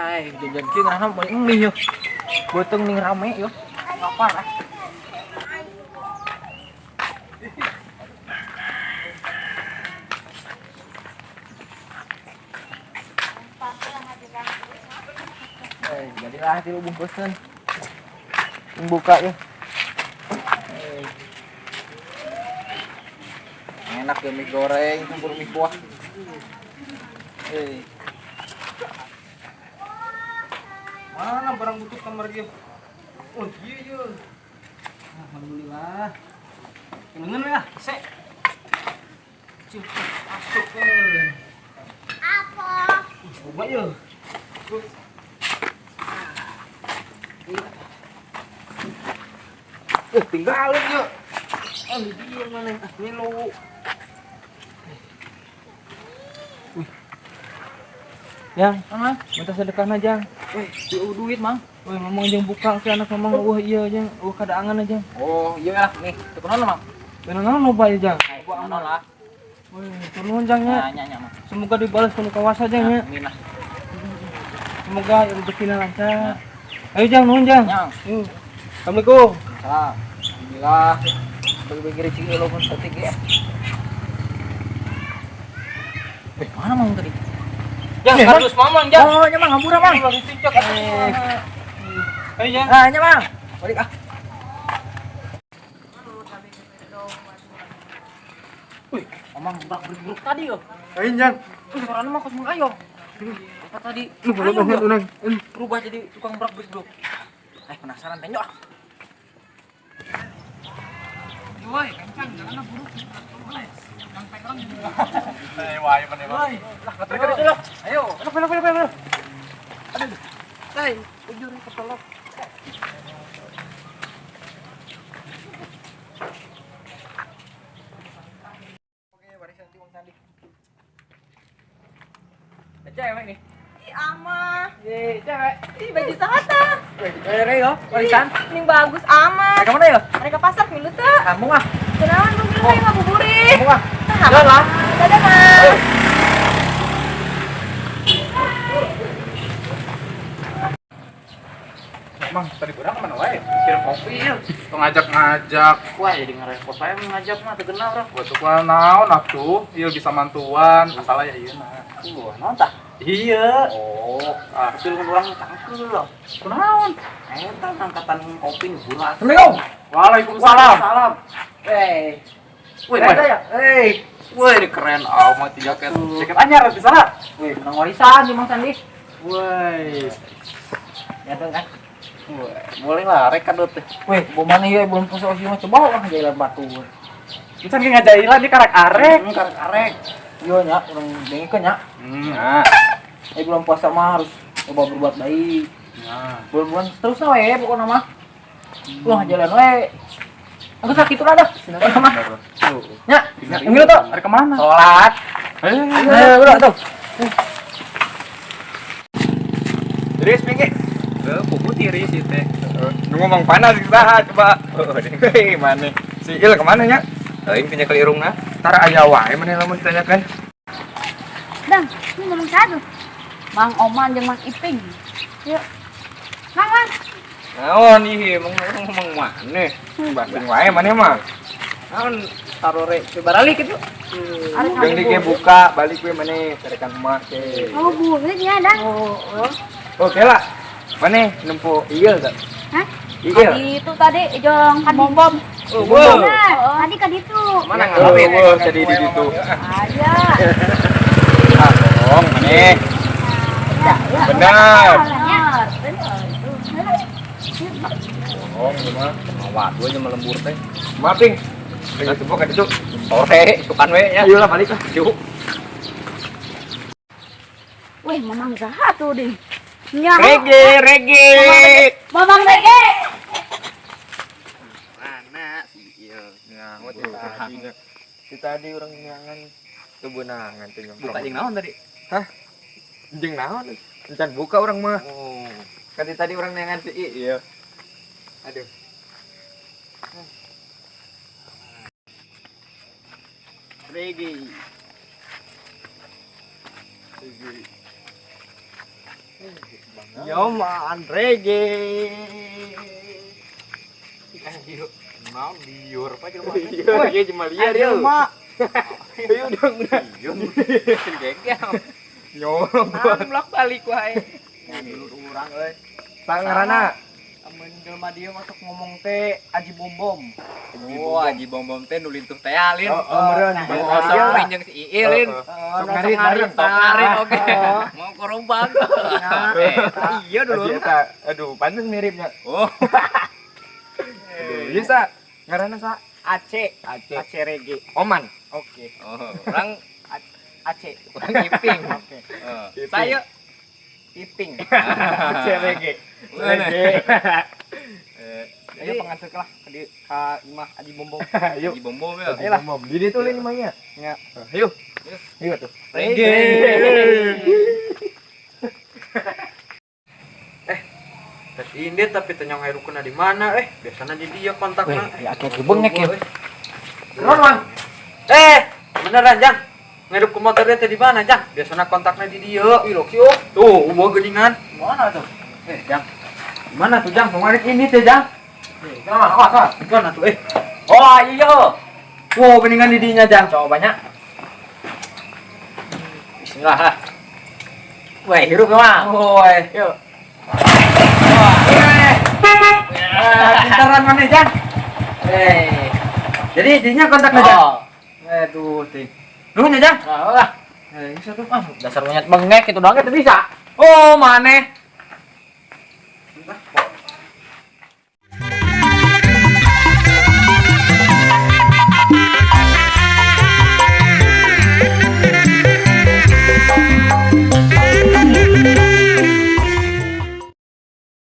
Ai, jajan kieu ngarana balik mie yo. Beuteung ning rame yo. Lapar ah. Eh, jadilah tilu bungkusan. Buka ya. Eh. Enak ya mie goreng campur mie kuah. Eh. Mana barang butuh kamar dia? Oh iya iya. Alhamdulillah. Kelengan ya, sek. Cuk, masuk kan. Apa? Coba ya. Eh, tinggalin yuk. Ah, dia mana? Ah, milu. Wih. Yang, ah, minta sedekah aja. Wih, duit, Mang. Wih, ngomong jeung buka ke anak ngomong, wah iya jeung, wah kadaangan aja. Oh, iya lah nih. Teu kunaon, Mang? Bener loba ya, Jang. Gua aman lah. Wih, turun Jang ya. Nah, nya nya, Mang. Semoga dibalas ku nu kawasa Jang ya. Amin lah. Semoga rezekinya lancar. Ayo Jang, nuhun Jang. Jang. Assalamualaikum. Salam. Alhamdulillah. Bagi-bagi rezeki lo pun sate ge. Eh, mana Mang tadi? Jang, kardus Mamang, Jang. Oh, nya Mang, hampura, Mang. Ulah dicicok. Ayo Jang. Ah, nya Mang. Balik ah. Wih, Mamang brak-bruk tadi yo. Ayo Jang. Wih, suaranya mah kosong ayo. Apa tadi? Lu Ayo, boleh yo. unang. Berubah jadi tukang brak-bruk. Eh, penasaran tanya ah. Woi, kencang jalan buruk. Wah, mana Woi, Lah, kata itu lah. Ayo. Ayo, ayo, ayo, ayo. Aduh. Tay, ujur ketolok. Oke, warisan ti Bang Sandi. Cewek nih. Ih, ama. Ye, cewek. Ih, baju saha tah? Weh, yo, warisan. Ning bagus amat. Mereka mana yo? Mereka pasar milu teu. Kamu ah. Kunaon nu milu we ngabuburit. Kamu ah. Tah, Jalan lah. Dadah, Mang. Mang, tadi berang kemana wae? Kirim kopi ya. Tuh ngajak-ngajak. Wah, jadi ngerepot saya ngajak mah teu genah, Bro. Gua tuh kunaon naon atuh, ieu bisa mantuan, masalah ya ieu nah. Wah, naon tah? Iya. Oh, ah, kecil kan orang cangkul loh. Kunaon? Eta angkatan kopi nu bulat. Assalamualaikum. Waalaikumsalam. Salam. Hey. Wih, Keren ya? Hey. Wih, ini keren amat jaket. Jaket anyar di sana. Wih, menang warisan nih Mang Sandi. Woi. Ya tuh kan. Wih, boleh lah, rek kadut teh. Wih, bawa mana ya belum puasa osi mah coba lah jalan batu. Bisa ge ngajailan di karek arek. Karek arek. Iya nya, urang dengkeun nya. Nah. Eh bulan puasa mah harus coba berbuat baik. Nah. Bulan-bulan terus we pokoknya mah. Wah, jalan we. Aku sakit tuh dah. Pokoknya mah. Nya, ngilu tuh. Arek kemana? Salat. Eh, Ayo, udah tuh. Tiris pinggir. Pupu tiris ieu teh. Nu ngomong panas saha coba. Hei, mana? Si Il kemana nya? Lain punya kelirungna. Tara aya wae maneh lamun ditanyakan. Dang, ini ngomong satu. Mang Oman jeung Mang Iping. Yuk. Mang, Mang. Naon ih, emang ngomong maneh. Basing wae maneh mah. Naon tarore baralik gitu. Arek Jeung di ge buka balik we maneh carekan emak ge. Oh, burit ya, Dang. Oke lah. Maneh nempo ieu teh. Hah? Iya. Itu tadi jeung bom bom. Oh, wow. Benar, tadi kan itu. Mana ngawin? Oh, tadi di situ. Aya. Ah, bohong maneh. Benar. Benar. Benar. Bohong ieu mah. Wah, aja melembur teh. Maaf, Ping. Lagi tebok ka ditu. Sore, isukan we nya. Ayo lah balik lah. Yuk. Wih, mamang saha tuh deh. Nya. Reggae, reggae. Mamang reggae. Mana si Il? Nyaho ti tadi. Ti tadi urang neangan teu beunangan teh nyongkrong. Buka jeung naon tadi? Hah? Jeung naon? Encan buka urang mah. Oh. Kan ti tadi urang neangan si I, iya. Aduh. Reggae. Reggae. Yo man reggae. Mau liur apa jelema? Iya, iya cuma liar ya. Ayo dong udah. Gegel. Nyorong Amlok balik wae. Dulur urang euy. Pangarana. Amun jelema dieu masuk ngomong teh Aji Bom Bom. Oh, Aji Bom Bom teh nu lintuh teh alin. Oh, oh, meureun. Mau sok jeung si Iil lin. Sok ngarit bareng. Sok ngarit oke. Mau korobang. Iya Aji dulur. eta. Aduh, pantes miripnya. Oh. Aduh, iya sa. Ngaranna sa? AC, Aceh. AC Reggae. Oman. Oke. Oh, orang AC. orang Iping. Oke. Oh. Saya Iping. Aceh reggae. Reggae. Ayo pengantar lah ke di ka imah Aji Bom Bom. Ayo. Aji Bom Bom ya. Ayo lah. Di ditu lin imahnya. Ya. Ayo. Ayo tuh. Reggae. Ini tapi tanya ngairukna di mana eh? Biasanya di dia kontakna. Ya aki bengek ya. Naon, Mang? Eh, beneran, Jang. Ngirup ke motor dia teh di mana, Jang? Biasanya kontaknya di dia. Ih, lokio. Tuh, ubo geuningan. Mana tuh? Eh, Jang. Di mana tuh, Jang? Pengarit ini teh, Jang. Mana? Awas, awas. Di mana tuh, eh? Oh, iya. Wow, geuningan di dinya, Jang. Coba banyak. Bismillah. Weh, hirup mah. Oh, eh. Yuk. Eh, pintaran mana, Jang? Eh. Jadi dinya kontaknya, Jang. Oh. Aduh, teh. Nuhun ya, Jang. Nah, lah. Eh, ini satu ah. Dasar monyet bengek itu doang itu bisa. Oh, maneh.